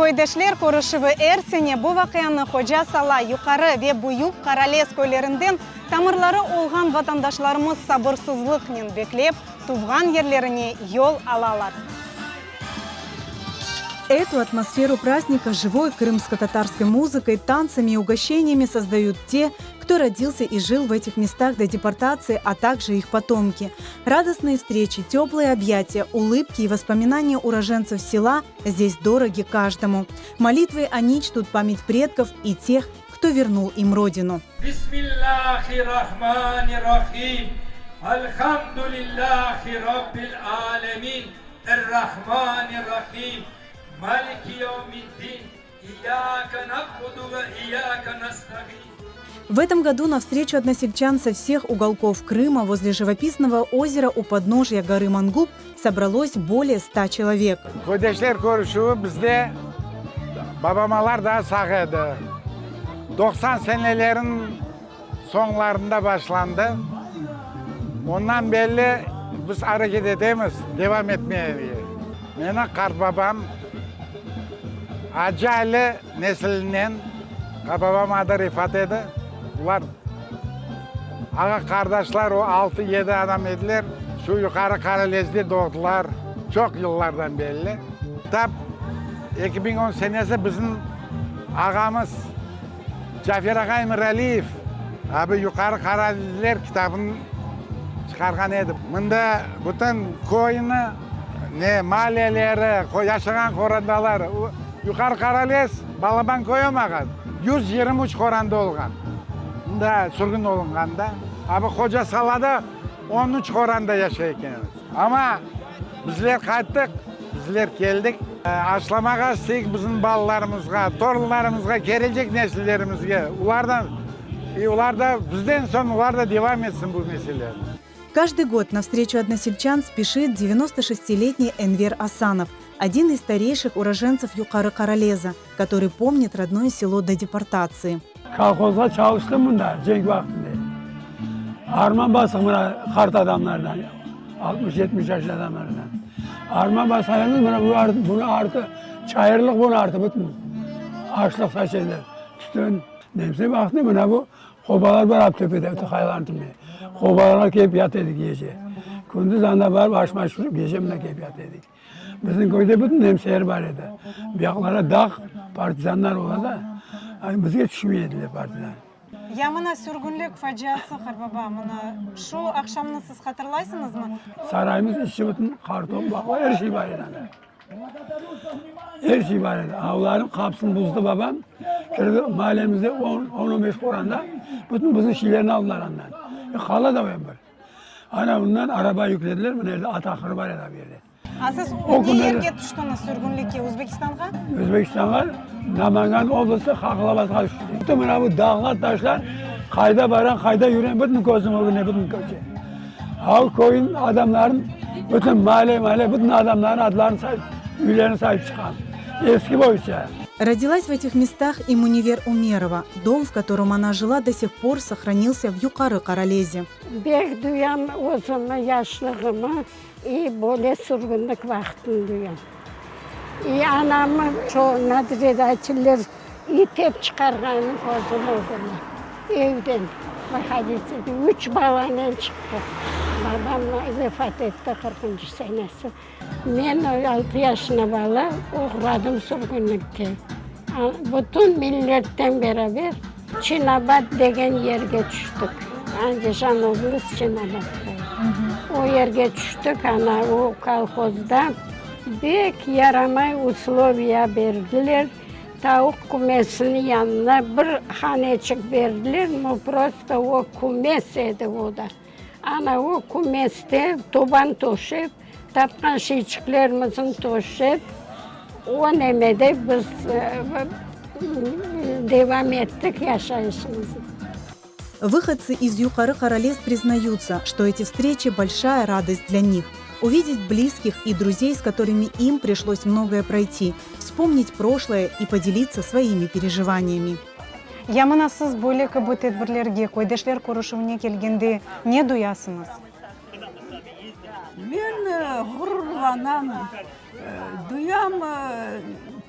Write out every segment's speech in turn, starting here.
Köydeşler körüşüvi er sene bu vaqianı Hoca Sala, Yuqarı ve Büyük Qaralez köylerinden tamırları olğan vatandaşlarımız sabırsızlıqnen beklep, tuvğan yerlerine yol alalar. Эту атмосферу праздника живой крымско-татарской музыкой, танцами и угощениями создают те, кто родился и жил в этих местах до депортации, а также их потомки. Радостные встречи, теплые объятия, улыбки и воспоминания уроженцев села здесь дороги каждому. Молитвы они чтут память предков и тех, кто вернул им родину. Bismillahirrahmanirrahim. Elhamdülillahi Rabbil alemin. Errahmanirrahim. Maliki yevmiddin. İyyâke na'budu ve iyyâke nesta'in. В этом году на встречу односельчан со всех уголков Крыма возле живописного озера у подножья горы Мангуп собралось более 100 человек. Köydeşler körüşüvi bizde babamalar daa sağ edi. 90 senelerin soñlarında başlandı. Ondan berli biz areket etemiz devam etmege. Meni qartbabam Acı Ali nesilinden, qartbabam adı Refat edi, bular ağa-qardaşlar, o altı-yedi adam ediler, şu Yuqarı Qaralezde doğdılar, çoq yıllardan berli. Tap 2010 senesi bizim ağamız Cafer ağa Emiraliyev abi Yuqarı Qaralizler kitabını çıqarğan edi. Mında bütün köyni, ne maalleleri, yaşağan qorantalar, Yuqarı Qaralez balaban köy olmağan, 123 qoranta olğan, mında sürgün olunğanda. Abi Hoca Salada 13 qoranta yaşay eken. Amma bizler qayttıq, bizler keldik. Aşlamağa isteyik bizim balalarımızğa, torunlarımızğa, kelecek nesillerimizge. Olardan, olar da bizden soñ olar da devam etsin bu meseleni. Каждый год на встречу односельчан спешит 96-летний Энвер Асанов, один из старейших уроженцев Юкары Каралеза, который помнит родное село до депортации. Kolhozda çalıştım bunda cenk vaqtında. Arman bastıq mına qart adamlardan, 60-70 yaşlı adamlardan. Arman basqanımız mına bu artı, bunu artı, çayırlıq bunu artı bütün. Aşlıq saçeler, tütün. Nemse vaqtında mına bu qobalar bar ap töpede, qayaların tübünde. Qobalarğa kelip yat edik gece. Kündüz anda barıp aş-maş pişirip gece mında kelip yat edik. Bizim köyde bütün nemseler bar edi. Bu yaqlarda dağ, partizanlar ola da, bizge tüşmey ediler partizan. Ya mına sürgünlik faciası, qartbaba, mına şu aqşamnı siz hatırlaysıñızmı? Sarayımız içi bütün qartop, baqla, er şey bar edi anda. Er şey bar edi. Avlarnıñ qapısını buzdı babam, kirdi, maallemizde on, on, on beş qoranda bütün bizim şeylerni aldılar andan. E, qala da o bir. Ana bundan araba yüklediler, mına yerde at ahırı bar edi bu yerde. A siz O ne künleri- yerge tüştüñiz sürgünlikke, Özbekistanğa? Özbekistanğa, Namangan oblastı Haqılabadğa tüştik. Bütün mına bu dağlar, taşlar, qayda baram, qayda yürem, bütün közüm ögünde, bütün köçe. A o köyün adamların, bütün maale-maale, bütün adamların adlarını sayıp, üylerini sayıp çıqam. Eski boyunca. Родилась в этих местах и Мунивер Умерова. Дом, в котором она жила, до сих пор сохранился в Юкары Каралезе. Bek duyam özümi, yaşlığımı i böyle sürgünlik vaqtını duyam. İ anamı şo nadzeratiller itep çıqarğanı közüm ögüne, evden vıhodit ete, üç balanen çıqtı. Babam vefat etti qırqıncı senesi. Men altı yaşında bala oğradım sürgünlikke. Bütün milletten beraber Çinabad degen yerge tüştik. Andijan oblast Çinabad köyü. O yerge tüştik, ana o kolhozda bek yaramay usloviya berdiler. Tavuq kümesiniñ yanına bir haneçik berdiler, no prosto o kümes edi o da. Ana o kümeste toban töşep, tapqan şeyçiklerimizni töşep, o nemede biz devam ettik yaşayışımıznı. Выходцы из Юкары Каралез признаются, что эти встречи – большая радость для них. Увидеть близких и друзей, с которыми им пришлось многое пройти, вспомнить прошлое и поделиться своими переживаниями. Ya mına siz böyle kibi tedbirlerge, köydeşler körüşüvine kelgende ne duyasıñız? Men ğururlanam, duyam.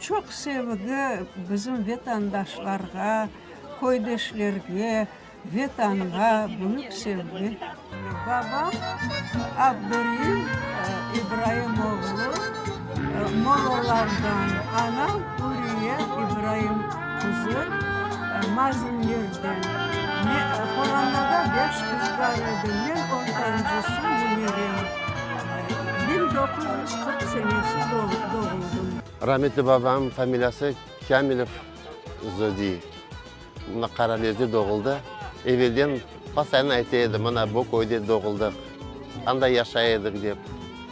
Çoq sevgi bizim vetandaşlarğa, köydeşlerge, Vetanğa büyük sevgi. Babam Abdureim İbraim oğlu Molalardan, anam Uriye İbraim qızı Mazinlerden. Qorantada beş qız bar edi, men ortancısı Münirem. 1940 senesi doğuldım. Rametli babam familiyası Kâmilev Zodi. Mına Qaralezde doğuldı. Evelden postoyanno ayta edi, mına bu köyde doğuldıq, anda yaşay edik dep.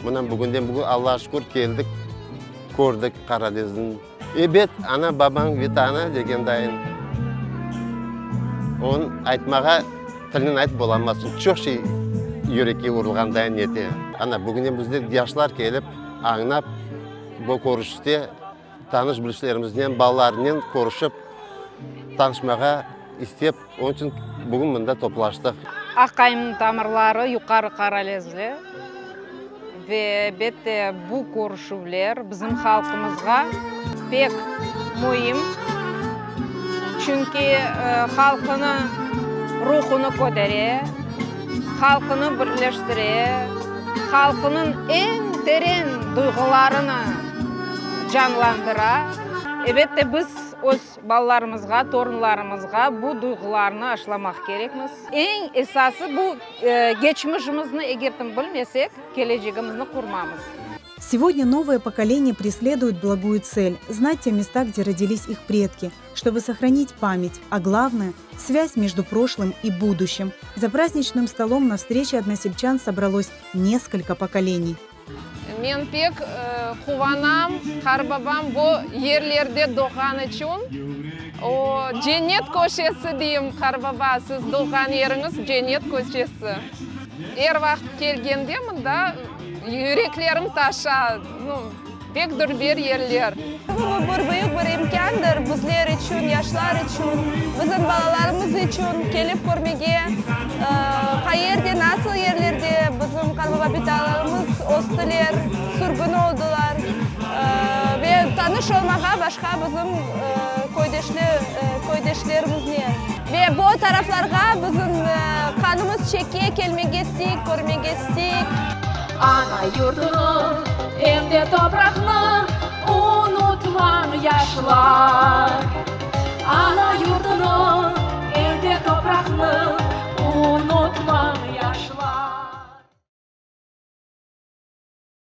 Mına bugünden bugün Allağa şükür keldik, kördik Qaralezni. Ebet, ana-babañ Vetanı degen dayın, onı aytmağa tilnen aytıp olamazsıñ. Çoq şey yürekke urulğan dayın ete. Ana, bugünden bizler yaşlar kelip, añlap, bu körüşte Tanış-bilişlerimiznen, balalarnen körüşip, tanışmağa istep, onıñ içün bugün mında toplaştıq. Aqayımnıñ tamırları Yuqarı Qaralezli ve, elbette, bu körüşüvler bizim halqımızğa pek müim, çünki halqını ruhunı kötere, halqını birleştire, halqınıñ eñ teren duyğularını canlandıra. Elbette, biz öz balalarımızğa, torunlarımızğa bu duyğularnı aşlamaq kerekmiz. Eñ esası, bu keçmişimizni eger tim bilmesek, kelecegimizni qurmamız. Сегодня новое поколение преследует благую цель – знать те места, где родились их предки, чтобы сохранить память, а главное – связь между прошлым и будущим. За праздничным столом на встрече односельчан собралось несколько поколений. Men pek quvanam, qarbabam bu yerlerde doğğan içün. O, cennet köşesi deyim, qarbaba, siz doğğan yeriñiz cennet köşesi. Er vaqıt kelgende mında yüreklerim taşa, nu, pek dülber yerler. Bu bir büyük bir imkândır bizler içün, yaşlar içün, bizim balalarımız içün kelip körmege, qayerde, nasıl yerlerde bizim qarbaba-bitalarımız östüler, sürgün oldılar ve tanış olmağa başqa bizim köydeşli, köydeşlerimiznen. Ve bu taraflarğa bizim qanımız çeke, kelmege isteyik, körmege isteyik. Ana yurtnı, em de topraqnı unutmañ, yaşlar!